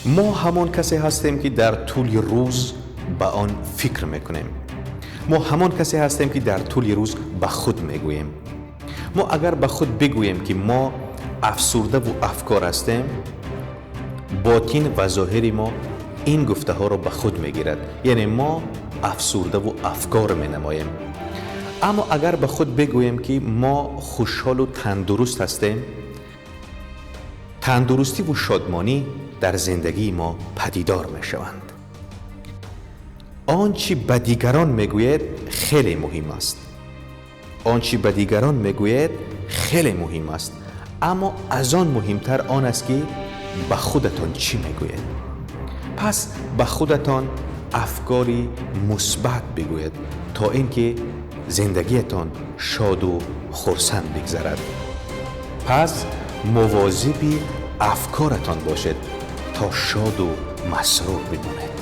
Мо ҳамон касе ҳастем, ки дар тӯли рӯз ба он фикр мекунем. Мо ҳамон касе ҳастем, ки дар тӯли рӯз ба худ мегӯем. Мо агар ба худ бигӯем, ки мо афсурдаву афкор ҳастем, ботин ва зоҳири мо ин гуфтаҳоро ба худ мегирад, яъне мо афсурдаву афкор менамоем. Аммо агар ба худ бигӯем, ки мо хушҳолу тандуруст ҳастем, тандурустиву шодмонӣ дар зиндагии мо падидор мешаванд. Он чӣ ба дигарон мегӯед, хеле муҳим аст. Он чӣ ба дигарон мегӯед, хеле муҳим аст, аммо аз он муҳимтар он аст, ки ба худатон чӣ мегӯед. Пас ба худатон афкори мусбат бигӯед, то ин ки зиндагиятон шоду хурсанд бигзарад. Пас мувозиби афкоратон бошед, то шоду масрур бимонед.